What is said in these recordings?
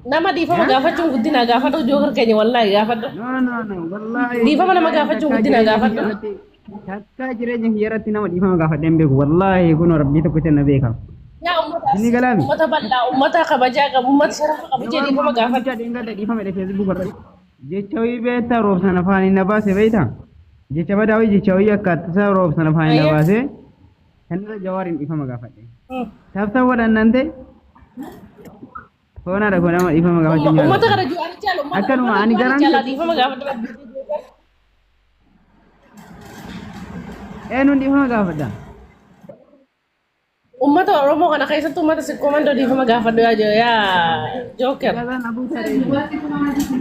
Nama dhiifama gaafachuun guddina gaafadhu jookar keenya wallaahi gaafadhu. No, no, no, wallaahi. Dhiifama nama gaafachuun Takkaa guddina jireenya gaafadhu. kiyya irratti- Takkaa jireenya kiyya irratti nama dhiifama gaafadhee hin beeku. Wallaahi kun rabbii tokkicha na beeka. Yaa ummata Inni galaami. ummata bal'aa, ummata kabajaa qabu, ummata sharafa qabu jee dhiifama gaafadhu. Jecha dheengadda dhiifama jedhe Facebook irratti. Jecha wayii beektaa roobsan afaaniin na baase beektaa? Jecha badaa wayii jecha wayii akka ittisaa roobsan afaaniin na Ayyee. baase. Kanarra jawaariin dhiifama gaafadhe. Taaftaa godhannaan ta'e foonaadha koo nama dhiifama gaafachuu hin Ummata jaalladhu. kana ju'aani jaala, ummata Akkanuma ummata ani ju'aani garaan jaalaa dhiifama gaafadhu. eenyuun dhiifama gaafadha? Ummata Oromoo kana keessatti ummata sikkoo mandoo dhiifama gaafadhu yaa yaa Joker. Ijaazaan abuutaa reefu.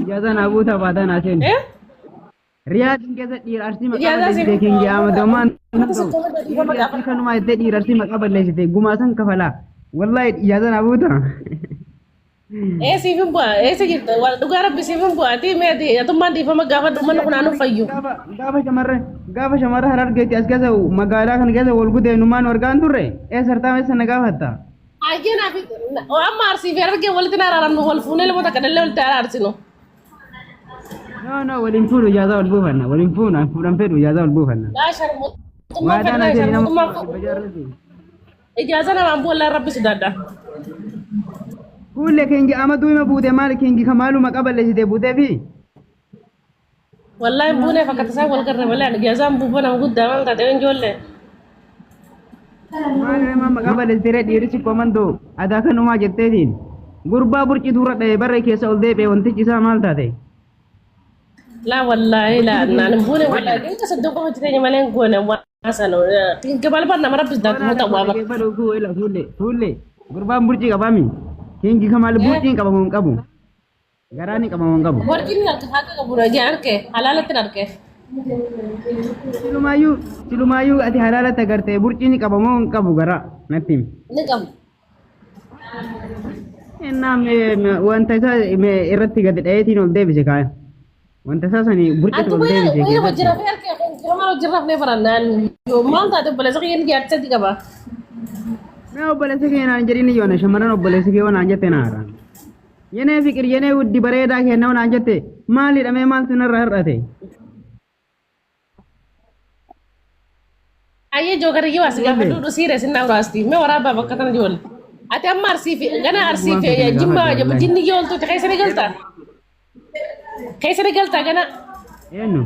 Ijaazaan abuutaa baataa naa seeni. Eh? Riyaadiin keessa dhiira arsii maqaa Ijaazaa balleessite siif kingi amadomaan ummata sikkoo mandoo dhiifama dhiirri arsii gaafadhu. kanumaa jettee dhiira arsii maqaa balleessite gumaa san kafalaa. Wallaahi ijaazaan abuutaa. Ee siif hin bu'a. Eessa jirta? Dhugaa rabbi siif hin bu'a. Ati mee ati atummaan dhiifama gaafadhu uummanni kun aanuuf fayyu. Gaafa gaafa shamarran gaafa shamarran harargeetti as keessa magaalaa kana keessa wal gutee numaan argaan turre eessa hartaa eessa na gaafatta. Hayyee naaf amma arsii fi harargee walitti na araaramnu wal fuunee ilmoo takka dhallee walitti araarsinu. No no waliin fuudhu ijaazaa wal buufanna waliin fuuna fuudhan fedhu ijaazaa wal buufanna. Laa sharmuuxummaan Waadaan fedhaa asii nama sharmuuxummaan fuudhu. dhibba jaarrati. Ijaaza namaan bu'u rabbi sodaadha. Fuullee keengi amaduu hima buute maal keengi kamaaluu maqaa balleessite buutee fi Wallaahi hin buuneef akka tasaa wal garre malee ani ijaazaan buufa nama guddaa waan taate ijoollee. Maal hima maqaa balleessite dhiirri komandoo adaa kanumaa jetteetiin gurbaa burcii dura dha'e barree keessa ol deebi'e wantichi isaa maal taate? Laa wallaahi laa naan hin buune wallaahi dinqa saddoo qofa jireenya malee hin goone waan sana. Gabalbaan nama rabbi sodaatu muuxan waa bara. Fuullee fuullee gurbaan burcii qabaami keengi kamaal burciin qabamu hin qabu garaan hin qabamu hin qabu. Warqin harka haqa qabu dhagee harke halaalatti harke. Silumaayyuu silumaayyuu ati halaalatti agartee burciin qabamoo hin qabu garaa natti himi. Ni qabu. Innaa wanta isaa irratti gadi dha'eetiin ol deebise kaaya. Wanta isaa sanii burcitu Antu ol deebise wayii keessatti. hojii rafee harke kamal hojii rafnee barannaan maal taate obboleessa kiyya ni jaartatti qaba. Mee obboleessa kee naan jedhin yoona shamarran obboleessa kee naan jette naara. Yenee fiqir yenee wuddi bareedaa kennaa naan jette maalidha mee maaltu narra hir'ate? Ayyee jookariyyuu as gaafadhu dhusiire sinna uraasti mee waraabaa bakka tana ijoollee. Ati amma arsii fi gana arsii fi jimma jinni yooltuuti keessa ni galta. Keessa ni galta gana Eenyu?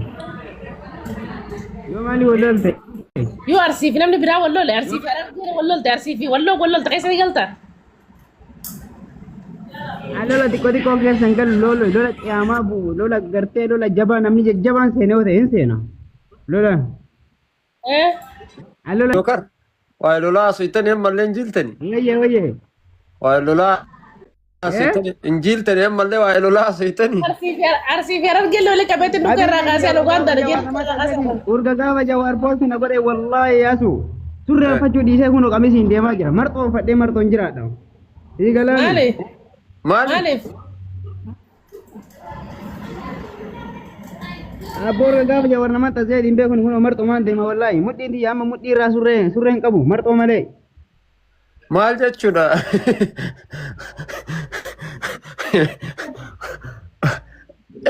Yoo maali wal lolte? yoo arsii fi namni biraa wal lole arsii fi arargee wal lolte arsii fi walloo wal lolte keessa ni galta. Lola xiqqoo xiqqoo keessa hin galu lola lola qiyaamaa bu'u lola gartee lola jabaa namni jajjabaan seenee yoo ta'e hin seena. Lola Eh? lola Jookar waa'ee lolaa asooytanii ammallee hin jiiltani. wayyee wayyee. Waa'ee lolaa asooytanii hin jiiltani ammallee waa'ee lolaa asooytanii. Arsii fi arargee lole qabeetti dhuga irraa kaasee dhugaan tana jedhu irraa kaasee. Urga gaafa jawaar poosti na godhe wallaahi yaasu surree uffachuu dhiisee kun qamisiin deemaa jira marxoo uffadhee marxoon jiraadha. Sii galaani. Maali? Maali? Maaliif? Abboorra gaafa jawaar nama xasee hin beekun kun marxumaan deema wallaahi mudhiin tiyya amma mudhii irraa surree surree hin qabu marxoo malee. Maal jechuudha?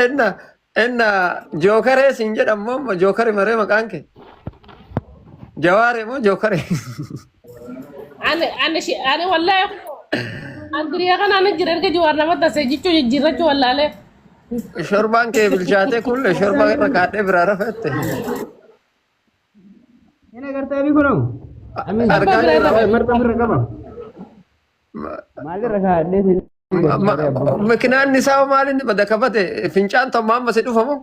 Enna enna jookaree siin jedhamu moo jookari maree maqaan kee? Jawaaree moo jookaree? Ani ani shi ani wallahi Andiriyaa kana ani jira erga jawaar nama tasee jechuu jijjiirrachuu wallaalee. Shorbaan kee bilchaatee kulle shorbaa irra kaadhee biraa rafette. Hin agartee abi kunoo. Amiin. Argaa jirra. Marxoo ofirra qaba. Maalirra kaadhee siin. Makinaan isaa maal inni bada kabate fincaan tomma amma si dhufamu?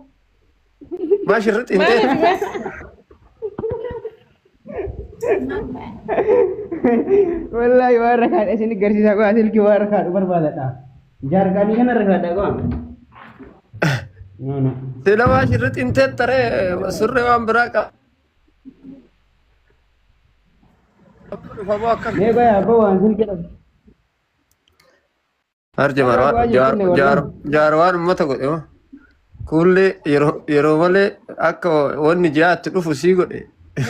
Maa shirritti hin ta'e? Maaliif mee? Wallaahi waan irra kaadhee isin agarsiisaa qo'a silkii waan irra kaadhu barbaadadha. Jaarkaanii kana irra kaadha qo'a. No no. Sila maa shirritti hin ta'e taree surree waan biraa qaba. Dhufamu akkam? Mee qo'a abbaa waan silkii dhabu. Har jawaar waan uummata godhe moo? Kuullee yeroo malee akka wanni ji'aatti dhufu sii godhe.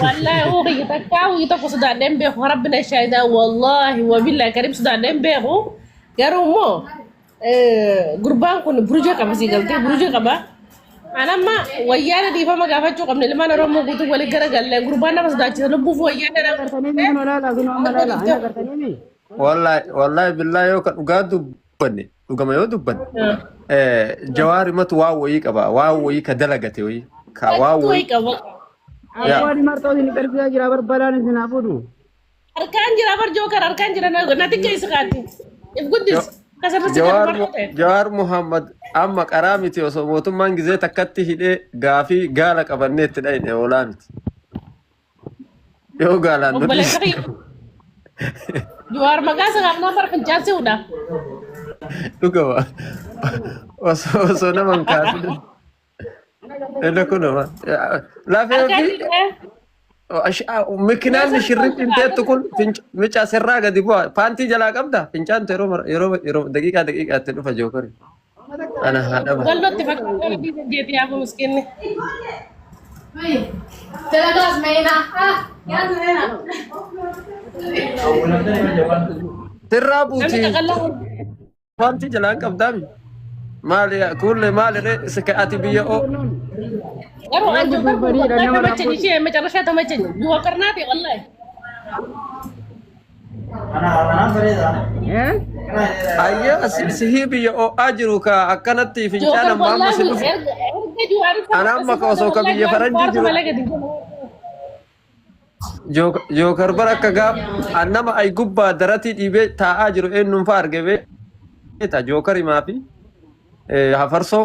Wallahi uu kiyya takkaa wayii tokko sodaadhee hin beeku rabbi na shaahidaa wallahi wabillahi karim sodaadhee hin beeku garuu immoo Gurbaan kun buruja qaba sii galtee buruja qaba. An amma wayyaana dhiifama gaafachuu qabne ilmaan Oromoo guutuu waliin garagalle gurbaan nama sodaachisa lubbuuf wayyaana nama. Agartanii mi kun olaala kun amma laala ani agartanii mi. Wallahi wallahi billahi yoo ka dhugaa dubbanne dhugama yoo dubbanne jawaari matu waan wayii qaba waan wayii ka dalagate wayii ka waan Wayii wayii qaba. yaa Abbaan marxoo isin qarsiisaa jira barbaadaan isin haa fuudhu. Harkaan jira bar jookar harkaan jira na xiqqeessi kaati. If guddis kasarra si Jawaar kan barate. Jawaar Muhammad amma qaraa miti osoo mootummaan gizee takkatti hidhee gaafii gaala qabannee itti dhayne oolaa miti. Yoo gaalaan nu Obboleessa dhiise kiyya. Jawaar maqaa isaa qaamnaa bar fincaan si'uudha. dhugama osoo nama hin kaasin. Inni kunuma lafee Harkaan fi jira. Mikinaan shirriitti teettu kun mica sirraa gadi bu'a. Paantii jalaa qabda? Fincaantu yeroo yeroo yeroo daqiiqaa daqiiqaatti dhufa jookari. Ana haadha bara. Wallootti fakkaata jeeti yaa miskiinni. Sirraa Namni buuti. qaqallaa Paantii jalaa hin qabdaami. Maali kuullee maali ree ati biyya oo. Garuu an jookar kun waggaa ተመቸኝ እሺ የመጨረሻ ተመቸኝ ጆከር ናት ወላሂ Ayyaa sihii biyya oo'aa jiru ka akkanatti fincaan jookar amma amma ወላሂ si dhufu. erga ጀዋሪ Ana amma ka osoo ka biyya faranjii jiru. Jookar bara akka gaaf an nama ay gubbaa daratii dhiibee taa'aa jiru eenyuun fa'a arge beekta jookarimaa fi hafarsoo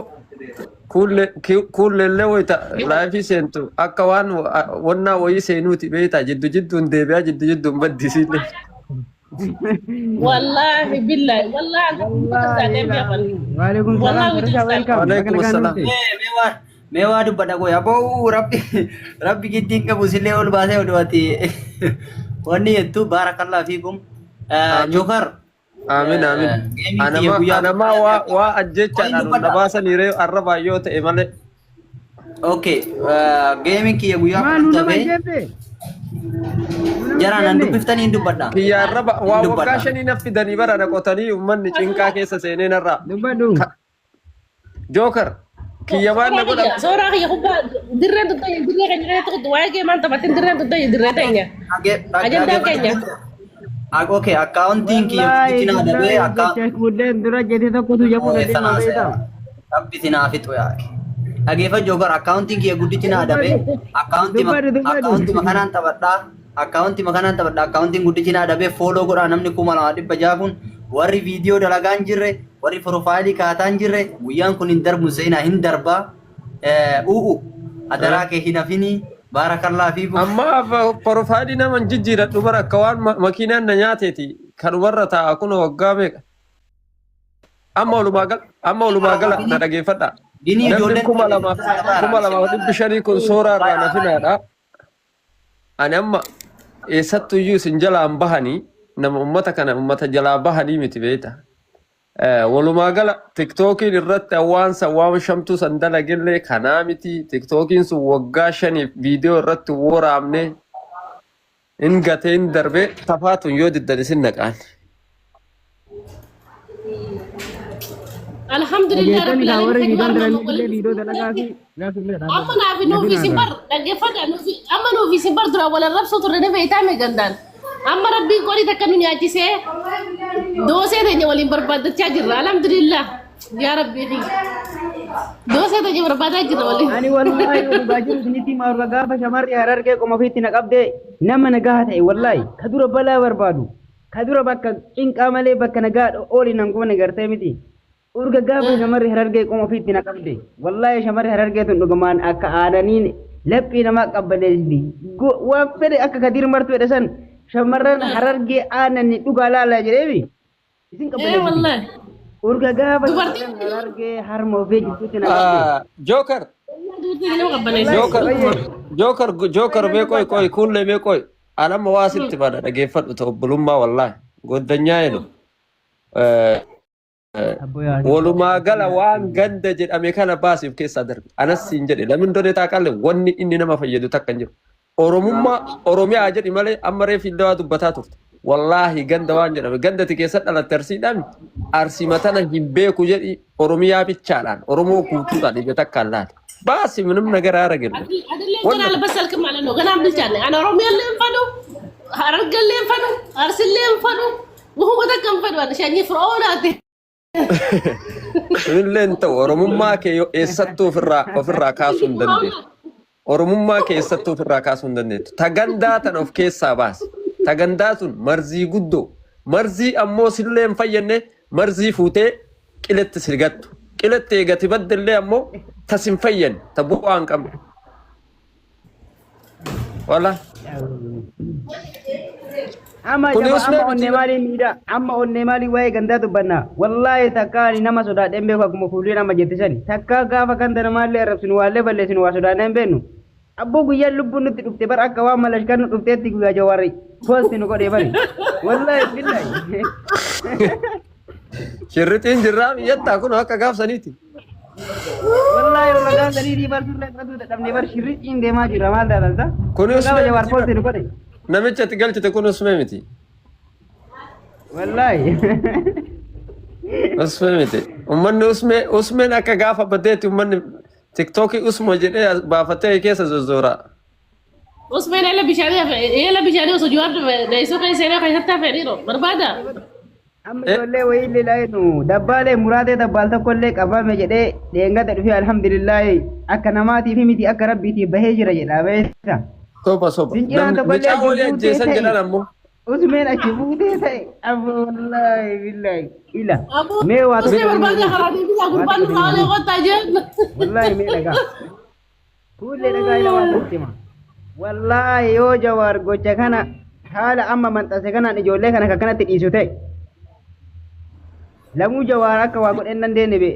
kuulleellee wayita laayifii seentu akka waan wannaa wayii seenuuti beekta jiddu jidduun deebi'aa jiddu jidduun baddisiillee. ወላሂ ቢላሂ ወላሂ Waalaikum Wallahi salaam. Farashaa welcome. Waalaikum salaam. Mee waa dubbadha qoy aboo rabbi rabbi giddiin qabu sillee ol baasee oduwati wanni jettu baarakallaa fiikum. Amiin. Jookar. Amiin amiin. Geemiin kiyya Anama guyyaa anama waa waa ajjechaadhaan Wayii na baasanii ree arrabaa yoo ta'e malee. Okay, geemiin kiyya guyyaa Maal nu 10 nama tafe jeppe? jara nan dubbiftanii hin dubbadha. Kiyya arraba Hin waa waggaa dubbadha. 5 na fidanii bara na qotanii uummanni cinqaa keessa seenee narraa. Dubbadhu. Jookar kiyya waan na godhan. Suuraa kiyya kubbaa dirreen tuttayya dirree keenya keessatti waa'ee geemaan taphatin dirreen tuttayya dirree teenya. Ajandaan keenya. Okay, akkaawuntiin kiyya guddichi naa dabee Jecha kuulleen dura jette tokkotu jabuu na deema beektaa? Rabbi sinaa fixu yaake. Dhageeffa Jookar akkaawuntiin kiyya guddichi naa dabee Dubbadhu dubbadhu. akkaawuntima kanaan taphadhaa. Akkaawuntima kanaan taphadhaa. Akkaawuntiin guddichi naa dabee follow godhaa namni 2600 kun warri viidiyoo dalagaa hin jirre warri profaayilii kaataa hin jirre guyyaan kun hin darbu seenaa hin darbaa. U'u adaraa kee hin hafinii baarakallaa fiikum. Amma profaayilii nama hin jijjiiradhu bara akka waan makiinaan na nyaateeti kanumarra taa'a kun waggaa meeqa. Amma walumaa gala na dhageeffadha. Dinii Namni ijoolleen 2500 kun suuraa irraa na finaadha. Ani amma eessattuyyuu isin jalaan bahanii nama ummata kana ummata jalaa bahanii miti beekta. Walumaa gala tiktookiin irratti hawaasa waan shamtuu san dalagillee kanaa miti. Tiktookiin sun waggaa 5f viidiyoo irratti waraabne hin gatee hin darbee tafaatun yoo diddan isin naqaan. Alhamdulillah Dhageettonni rabbil kaa warri alamin viidiyoon kajwaar dalagne nama illee viidiyoo dalagaa fi gaafillee Amma naafi nuufi isin bar dhaggeeffadha nuufi amma nuufi isin bar dura wal arrabsoo turre ni fe'itaa gandaan. Amma rabbiin qorii takka nu nyaachisee doosee teenya waliin barbaaddachaa jirra alhamdulillah yaa rabbii kiyya. Doosee teenya barbaadaa jirra waliin. Ani wallahi dhugaa jiru isinitti himaa gaafa shamarri harargee qoma ofiitti na qabdee nama nagaa ta'e wallahi ka dura balaa barbaadu ka dura bakka cinqaa malee bakka nagaa ooli nan goone gartee miti. Urga gaafa shamarri harargee qoma ofiitti na qabde wallahi shamarri harargee tun dhugumaan akka aadaniin laphii namaa qabbaneessiti. Waan fedhe akka kadiir martuu jedhe san shamarran harargee aananii dhugaa laalaa jedheemi isin Ee qabbaneessiti. wallahi. Urga gaafa Dubartiin shamarran harargee harma ofii jidduutti na qabde. Jookar dubartiin nama qabbaneessi. Jookar Jookar Jookar mee qoy qoy kuullee mee qoy anamma waa sitti bada dhageeffadhu ta'u obbolummaa wallaahi goddanyaa jedhu. Walumaa gala waan ganda jedhame kana baasiif keessaa darbe. Anas siin jedhe namni dode taaqalle wanni inni nama fayyadu takka hin jiru. Oromummaa Oromiyaa jedhi malee amma reef illee waa dubbataa turte. Wallaahi ganda waan jedhame gandati keessa dhalatte Arsiidhaan Arsii matana hin beeku jedhi Oromiyaa bichaadhaan Oromoo guutuudhaan ija takkaan laali. Baasi minim nagara aragille. Adillee ገና አልበሰልክም ማለት ነው። ገና አልብልቻለ አነ ኦሮሚያልlee hin fedhu, Harargellee hin fedhu, Arsillee hin fedhu, wuhuma takka hin fedhu. Ani sanyii Fir'oonaati. Sunillee hin ta'u Oromummaa kee yoo eessattuu ofirraa kaasuu hin dandeettu. Oromummaa kee eessattuu ofirraa kaasuu hin dandeettu. Ta gandaa tan of keessaa baasi. Ta gandaa sun marzii guddoo. Marzii ammoo sillee hin fayyadne marzii fuutee qiletti si gattu. Qiletti eegati baddellee ammoo tas hin fayyadne ta bu'aa hin qabne. Wala. Amma Kuni jaba usmee amma miti onnee maalii miidha amma onnee maalii waa'ee gandaa dubbanna wallaahi takka ani nama sodaadhee hin beeku akkuma fuullee nama jette sani takka gaafa ganda namaallee arrabsinu waallee balleessinu waa sodaannee hin beeknu abboo guyyaan lubbuun nutti dhufte bar akka waan malashkaan nu dhufteetti guyyaa jawaarri poosti nu godhee bari wallaahi billaahi. Shirrixiin jirraa biyyattaa kun akka gaafsaniiti. Wallaahi warra gaafsanii bar surree fudhatuu dadhabnee bar shirrixiin deemaa jira maal taatan sa Kuni gaafa usmee jawaar miti poosti nu godhe namicha itti galchite kun usmee miti. Wallaahi. Usmee miti. Uummanni usmee usmeen akka gaafa badeetti uummanni tiktookii usma jedhee as baafatee keessa zozzoora. Usmeen eela bishaanii hafe eela bishaanii osoo jawaar dheessuu keessa seenaa keessatti hafe dhiiroo barbaada. Amma ijoollee wayii illee laayinu dabbaalee muraatee dabbaal tokko illee qabame jedhee dheengada dhufee alhamdulillaahi akka namaatiif miti akka rabbiitiif bahee jira jedha beekta. Soba soba. Fincilaan Namni tokko illee mucaa achi walii buutee ajjeesan ta'e jedhan ammoo. Usmeen achi buutee ta'e abbo wallaahi billaahi ila Aboo mee waa usmee tokko barbaada karaa deebisaa waa gurbaan tokko nurraa olee himi qottaa jeen. wallaahi mee dhagaa kuullee dhagaa ila waa tokko hima wallaahi yoo jawaar gocha kana haala amma maxxanse kanaan ijoollee kana akkanatti dhiisu ta'e lamuu jawaar akka waa godheen dandeenye be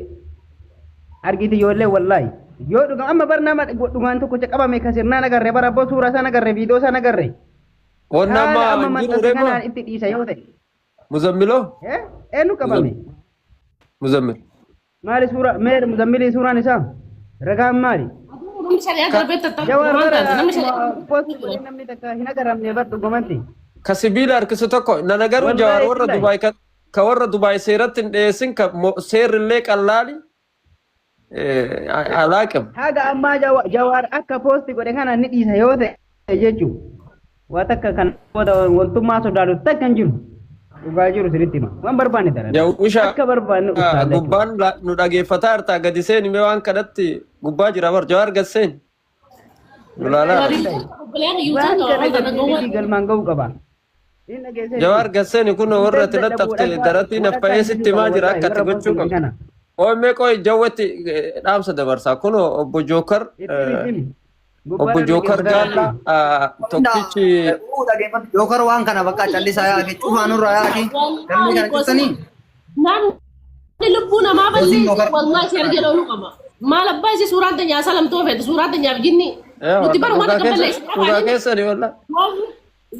argiti ijoollee wallaahi yoo dhuga amma bar nama dhugaan tokkocha qabame ka sirnaan agarre bara abboo suuraa isaan agarre viidiyoo isaan agarre Wanna haala amma amma hin jiru maxxanse reema. kanaan itti dhiisa yoo ta'e Muzammiloo? eh eenyu qabame Muzammil. maali suura mee muzammilii suuraan isaa ragaan maali Namni shari'aa darbee tattaafatu jawaar maal bara taate namni shari'aa poostii godhee namni takka hin agaramne bar dhugumatti Ka sibiila harkisu tokko nana garuu jawaar wallaahi warra billaahi Dubaay ka warra Dubaay seeratti hin dhiyeessin ka seerrillee qallaali alaaqim. Haga ammaa jawaar akka poosti godhe kana ni dhiisa yoo ta'e jechuun waa takka kan booda wantummaa sodaatu takka hin jiru. Dhugaa jiru sirriitti hima. Waan barbaanne dalaga. Jawwisha Akka barbaanne uttaalla jechuudha. gubbaan nu dhageeffataa jirta gadi seeni mee waan kanatti gubbaa jira bar jawaar gad seeni. Nu laalaa. Obboleen Waan yuutuun kana ta'uu gadi gowwaa. galmaan ga'uu qaba. Inni dhageessee Jawaar gad seeni kun warra itti laxxafte daratii naffa'ee sitti himaa jira akka itti gochuu qabdu. Oommee qoy jawwetti dhaamsa dabarsaa kun obbo Jookar obbo Jookar Gaallaa tokkichi Jookar waan kana bakka callisaa yaaki cufaa nurraa yaaki galmee kana cuftanii Namni lubbuu namaa Hojii balleessu Jookar. wallahi seera jala ooluu qaba. Maal abbaa isii suuraan teenyaa salamtoo feete suuraan teenyaaf jinni. Nuti bara waan dhugaa akka keessa balleessu dhugaa keessani wallaa.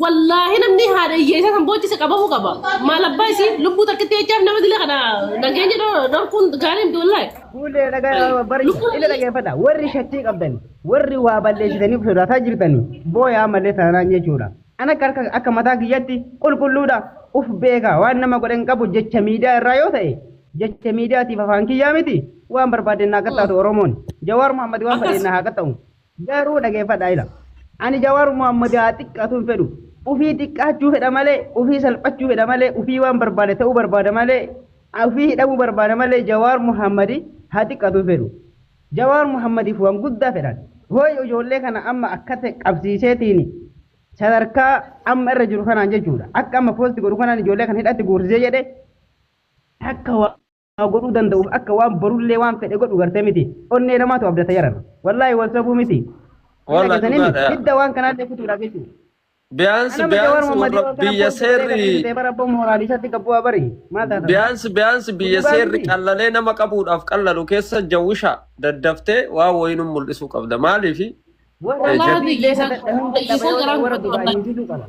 Wallaahi namni haadha hiyyeessa san boochise qabamuu qaba. Maal abbaa isii lubbuu takkitti jechaaf nama dila kana nageenya dhorkuun gaarii miti wallaahi. Fuullee dhagaa bari ila dhageeffadha. Warri shakkii qabdan warri waa balleessitanii sodaataa jirtanii booyaa malee taanaan jechuudha. Ana akka akka mataa kiyyatti qulqulluudha uf beeka waan nama godhan qabu jecha miidiyaa irraa yoo ta'e jecha miidiyaatiif afaan kiyyaa miti waan barbaadeen naa qaxxaatu Oromoon. Jawaar Muhammad waan Akkas. fedhe naa haa qaxxa'u. Garuu dhageeffadha ila. Ani Jawaar Muhammad haa xiqqaatu hin fedhu. Ufii xiqqaachuu fedha malee, ufii salphachuu fedha malee, ufii waan barbaade ta'uu barbaada malee, ufii hidhamuu barbaada malee Jawaar Muhammad haa xiqqaatu hin fedhu. Jawaar Muhammadiif waan guddaa fedhan. Hooyi ijoollee kana amma akka ta'e qabsiiseetiin sadarkaa amma irra jiru kanaan jechuudha. Akka amma poosti godhu kanaan ijoollee kana hidhatti guursisee jedhe akka waa godhuu danda'uuf akka waan borullee waan fedhe godhu gartee miti. Onnee namaatu abdata yaran. Wallaahi wal sobuu miti. Hin Wallaahi dhageessanii miti. dhugaadha. Hidda waan kanaallee kutuudhaaf jechuudha. Biyaansi Anama Jawaar biyaansi Muhammad warra yoo kana biyya poosti godhee seerri qabsiisee bara abboo mooraalii isaatti gabbu'aa bari. Maal taatan? biyaansi biyaansi biyya Dhugaa seerri miti. qallalee nama qabuudhaaf qallalu keessa jawwisha daddaftee waa wayii nu mul'isuu qabda. Maaliifi Warra Wallaahi dubbii hiyyeessa dadhaban hiyyeessa dadhaba yoo ta'e garaan warra gubatu Dubaay wallaahi. hin fiduu qaba.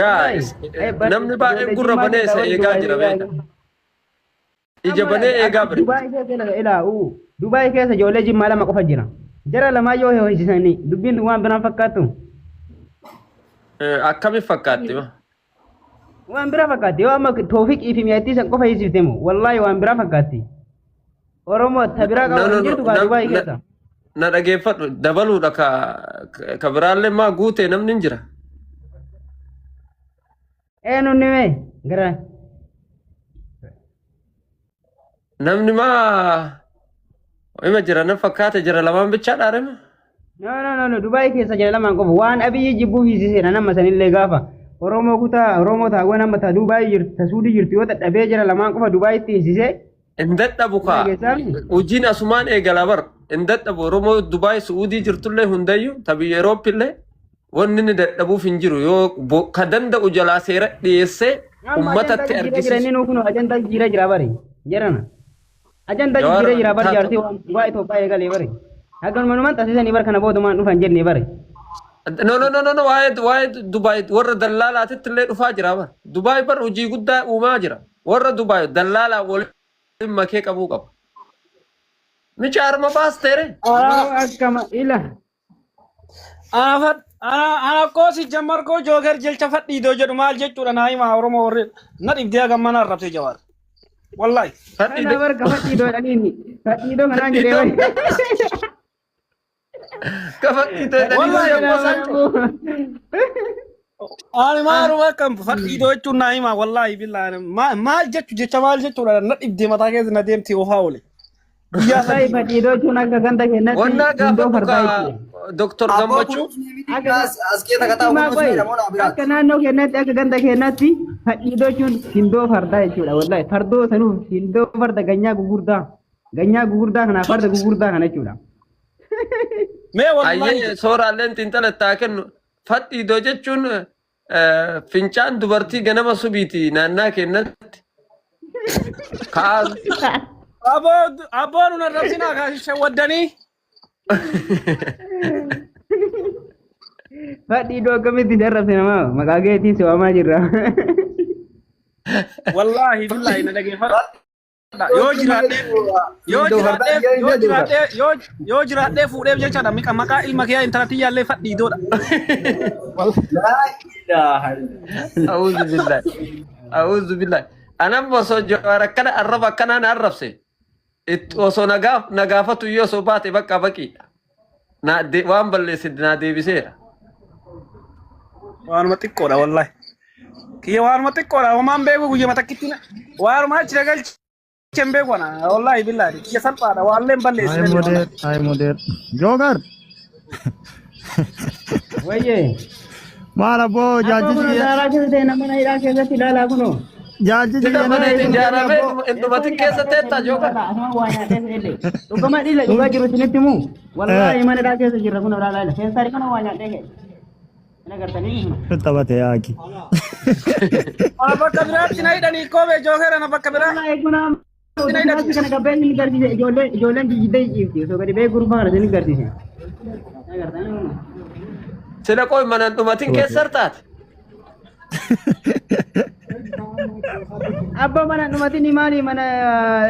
yaa Wallaahi. namni baay'een Ijoollee gurra Jimmaa banee keessaa isa warri eegaa Dubaay jira eegaa beekta. jiru. Ija Amma banee eegaa bira. Dubaay keessa ilaa uu Dubaay keessa ijoollee Jimmaa lama qofa jira. Jara lamaa yoo ho'isisanii dubbiin waan biraan fakkaattu. Akkami fakkaatti ma? Waan biraa fakkaatti. Yoo amma Toofiqii fi mi'aattii san qofa hiisifte moo wallaahi waan biraa fakkaatti. Oromoo ta biraa No, qabu no, hin no. jirtu kaa Dubaayii keessa. Na dhageeffadhu dabaluudha ka ka biraallee maa guutee namni hin jira. Eenyu ni mee gara Namni maa ima jira na fakkaate jira lamaan bichaa dhaarema. No, no, no, no, Dubaayii keessa jira lamaan qofa. Waan Abiyyi jibbuu hiisiseedha nama sanillee gaafa. Oromoo kutaa Oromoo taawwan amma ta Dubaayii jirtu ta Suudii jirtu yoo dadhabee jira lamaan qofa Dubaayitti hiisisee. Hin dadhabu kaa. Dhageessaami? Hojiin asumaan eegala bar. Hin dadhabu Oromoo Dubaay Su'uudii jirtullee hundayyuu ta biyya Eurooppillee wanni inni dadhabuuf hin jiru yoo ka danda'u jalaa seera dhiyeessee Amma ummatatti ajandaa jijjiiree jira argisiisu. inni nuu kunoo ajandaa jijjiiree jira bari. Jarana. Ajandaa Jawaar jijjiiree jira bari taatu. jaartii waan waa Itoophiyaa eegalee bari. Haganuma taasisanii bar kana boodumaan dhufan jenne bari. No, no, no, no, no, waa'ee Dubaay warra dallaalaatitti illee dhufaa jira bar. Dubaay bar hojii guddaa uumaa jira. Warra Dubaay dallaalaa waliin makee qabuu qaba. Mica harma baasteere. Akkama ila. Ana koo si jammar koo jooker jelcha fadhiidoo jedhu maal jechuudha naa himaa Oromoo warri na dhibdee hagam mana arrabsee jawaar. Wallahi. Kana bar ka fadhiidoo jedhaniini. Fadhiidoo kanaan jedhee bari. Ka fadhiidoo jedhanii Wallahi si ammoo Ani maaluma akkam fadhiidoo jechuun naa himaa wallahi billahi maal jechu jecha maal jechuudha na dhibdee mataa keessa na deemti ofaa oole. Guyyaa Wallahi sadii. fadhiidoo jechuun akka ganda keenyatti Wannaa gundoo gaafadhu fardaa ka jechuudha. Doktor Abboo Gammachuu. kunuunsi miti as keessa kataa Himaa kunuunsi qoy namoota biraati. akka naannoo keenyatti akka ganda keenyatti fadhiidoo jechuun gindoo fardaa jechuudha wallahi fardoo sanuuf gindoo farda ganyaa gugurdaa ganyaa gugurdaa kanaa farda gugurdaa kana jechuudha. Mee wallahi Ayyee sooraalleen xiinxala itti haa kennu. Fadhiidoo jechuun fincaan dubartii ganama subiiti naannaa keenyatti. Ka'aa Aboo aboo nun arrabsinaa kaasishe waddanii. Fadhiidoo akkamitti si arrabse namaa maqaa keetiin si waamaa jirra. Wallaahi billaahi na dhageeffadha. Yoo jiraadhee yoo jiraadhee yoo jiraadhee yoo yoo jiraadhee fuudheef jechaadha miqa maqaa ilma kiyyaa intala tiyyaallee fadhiidoodha. Laa ilaaha illallah. A'uuzu billahi. A'uuzu billahi. Anam osoo jawaar akkana arraba akkanaan arrabse. Osoo nagaafatu iyyuu osoo baate bakka baqiidha. Waan balleesse naa deebiseera. Waanuma xiqqoodha wallahi. Kiyya waanuma xiqqoodha homaan beeku guyyama takkitti waanuma achi nagalche hin beeku ana wallahi billahi kiyya salphaadha waallee hin Hi balleessine model, hi model. Joker, Wayyee. maal abboo Abboo jaalchisi kunoo kiyya daaraa keessa ta'e nama hidhaa keessatti ilaalaa kunoo. jaalchisi Sida kiyya mana nama itti eeguun ijaaramee abboo. intumatin keessa teettaa Joker. Asuma waa nyaatee fe'ellee. Dhugama dhiila dhugaa jiru isinitti himu. Wallaahi mana hidhaa keessa jirra kunoo ilaalaa ila. Keessaa kana waa nyaatee fe'e. Hin agartanii kunoo. Taphate yaaki. Ana bakka biraatti na hidhanii koobee jookeera ana bakka biraa Wallaahi kunoo na hidhanii. kana gabbee inni garsiise ijoolleen ijoolleen jijjiddee ciifti osoo gadi ba'ee gurbaa kana isin garsiise. Hin agartanii kunoo. Sila qoy mana dhumatin keessa taate. Abbaa mana dhumatiin maali mana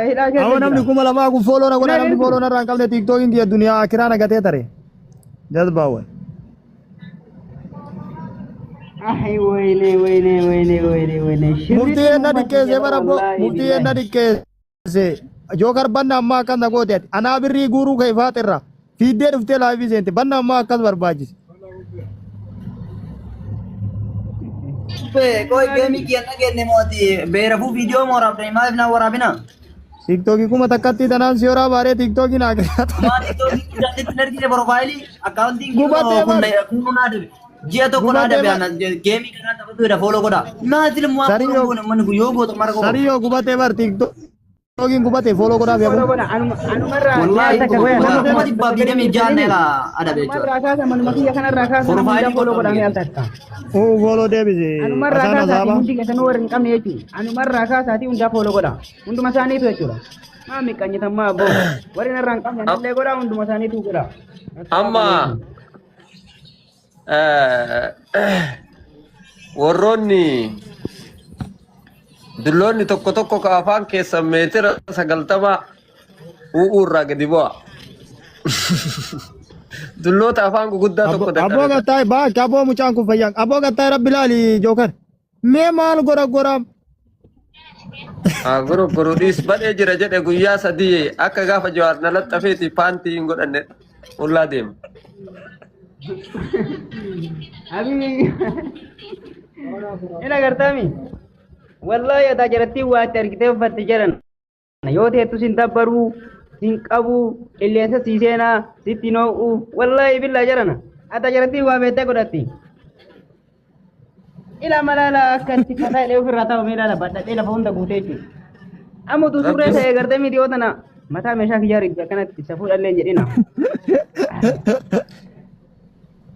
hidhaa keessa Awwa namni jira. 2000 kun fooloo na godha Ina namni jirtu. fooloo narraa hin qabne tiiktookiin kiyya duniyaa akiraa nagatee tare. Jazbaa wayi. Ay wayne wayne wayne wayne wayne. Muftii enna diqqeesse bara abboo muftii enna diqqeesse. Jookar banna ammaa akkas na goote ati anaa birrii guuruu kee faaxirra fiiddee dhuftee laayivii seente banna ammaa akkas barbaachise. Qoy geemii kiyya dhageenye mooti beerafuu viidiyoo moo waraabdanii maaliif naa waraabina? Tiiktookii 1000tti tanaan si horaa baaree tiiktookii naa kenna. Maal tiiktookii guddaatti hin ergine profaayilii akkaawuntiin Gubatee kun bar. kun naa dabe. Ji'a tokko naa Gubatee dabe bar. ana geemii kanaa taphatu follow godha. Naati ilmoo Sarii follow yoo goone manni kun yoo goota mara qofa. sarii yoo gubatee bar tiiktookiin gubatee follow godhaaf Follow yaaboo. godha anumarraa mi'a Wallaahi takka goya nama kuma kuma 126 sagalii na adabe jechuudha. anumarraa kaasa manuma kiyya kanarraa kaasa nama hundaa Profaayilii follow godha godha mi'a takka. Uu follow deebise Anumarraa asaan kaasaatii asaaba. hundi keessanuu warri hin qabne jechuudha. Anumarraa kaasaatii hundaa follow godha. Hunduma isaaniitu jechuudha. Maa miqqanyitan maa abboo. Warri narraa hin qabne anallee godha hunduma isaaniitu godha. Assalaamu Amma alaikum. warroonni dulloonni tokko tokko ka afaan keessan meetira 90 u'uu irraa gadi bu'a. Dulloota afaan guguddaa tokko Abboo dadhabe. gattaa'e baakki abboo mucaan kun fayyaan abboo gattaa'e rabbi laali jookar. Mee maal godha goraam? Haa gurguru dhiis badhee jira jedhe guyyaa 3 akka gaafa Jawaar na laxxafeeti paantii hin godhanne qullaa deema. Abii. Ina gartaami. Wallahi ataa jarattii waa itti argitee uffatte jedhan. Yoo teettu sin dabbaruu, sin qabu, qilleensa sii seenaa, sitti noo'u. Wallahi billaa jedhana. Ataa jarattii waa beektee godhatti. Ila malaala akka itti kataa illee ofirraa taa'u mee ilaala badhadhee lafa hunda guutee jechuudha. Amma utuu surree ta'ee gartee miti yoo tana mataa meeshaa kiyyaa rigga akkanatti safuu dhallee hin jedhina.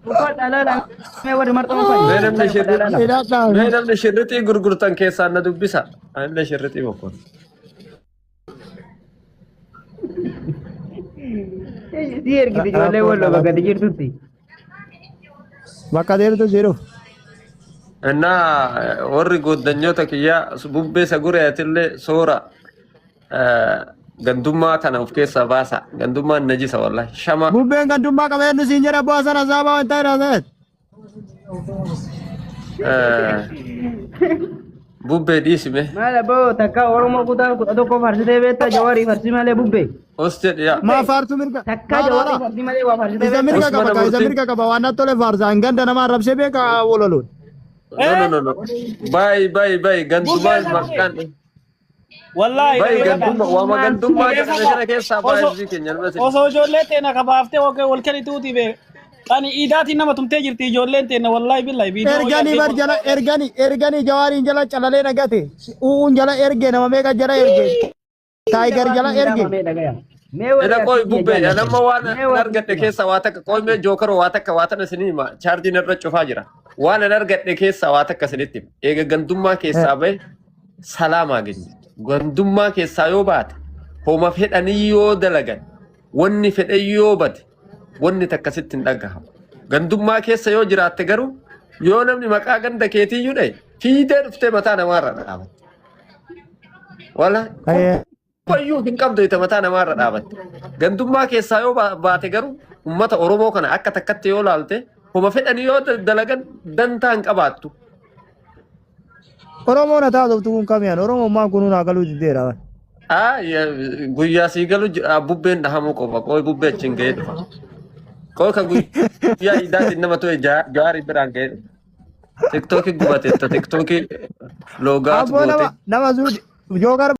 Uffadha laala mee warri marxoo uffadha. Mee namni shirrixii Hidhadhaa. mee namni shirrixii gurgurtan keessaan na dubbisa. Anillee shirrixii bokkon. Si ergite ijoollee walloo bakka ati jirtutti. Bakka deemtu si dhufu. Innaa warri gooddanyoota kiyyaa bubbee sagureetillee soora gandummaa kana of keessaa baasa. Gandummaan najisa wallahi. Shama Bubbeen gandummaa qaba eenyu siin jedha bu'aa sana saabaa wanta irraa ta'e. Bubbee dhiisime. Maal abboo takka Oromoo kutaa 11 farsitee beektaa jawaarii farsi malee bubbee. Os jedhi yaa. Maa faarsu mirga. Takka jawaarii farsi malee waa farsitee Isa beektaa. mirga qaba Usmana ka isa Murtii. mirga qaba waan natti tole faarsa hin ganda nama arrabsee beeka wololuun. No no no no. Bayi bayi bayi gandumaan maqaan. Wallaahi Bayi dhaggeeffadha. gandummaa waama gandummaa jedhame kana keessaa Osoo baay'ee keenya nama sin. osoo ijoollee teena kabaaftee wal kennituuti bee. Ani iidaatiin nama tumtee jirti ijoolleen teena wallaahi billahi viidiyoo Erganii bar jala erganii erganii jawaariin jala calalee nagate. U'uun jala erge nama meeqa jala erge. Taayigar jala erge. Ila qoy bubbee nama waan an argadhe keessaa waa takka qoy mee jookaroo waa takka waa tana isinii hima chaarjiin irra cufaa jira. Waan an argadhe keessaa waa takka isinitti hima. Eega gandummaa keessaa bahe salaamaa ganye. Gandummaa keessaa yoo baate homa fedhanii yoo dalagan wanni fedhan yoo bade wanni takka sitti hin dhagahamu. Gandummaa keessa yoo jiraatte garuu yoo namni maqaa ganda keetiiyyuu dhaye fiidee dhuftee mataa namaarra dhaabatte. Wala Wayyuu hin qabdu ita mataa namaarra dhaabatte. Gandummaa keessaa yoo baate garuu uummata Oromoo kana akka takkatti yoo laalte homa fedhanii yoo dalagan dantaa hin qabaattu. Oromoon haa taatu kun kamiyaan Oromummaan kun naa galuu diddeera. Aa guyyaa sii galu bubbeen dhahamuu qofa qooyi bubbee achiin ga'ee dhufa. Qooyi kan guyyaa iidaatiin nama ta'e jaarii biraan ga'ee dhufa. Tiktookii gubateetta tiktookii loogaatu Abboo goote. nama nama suuti jookar.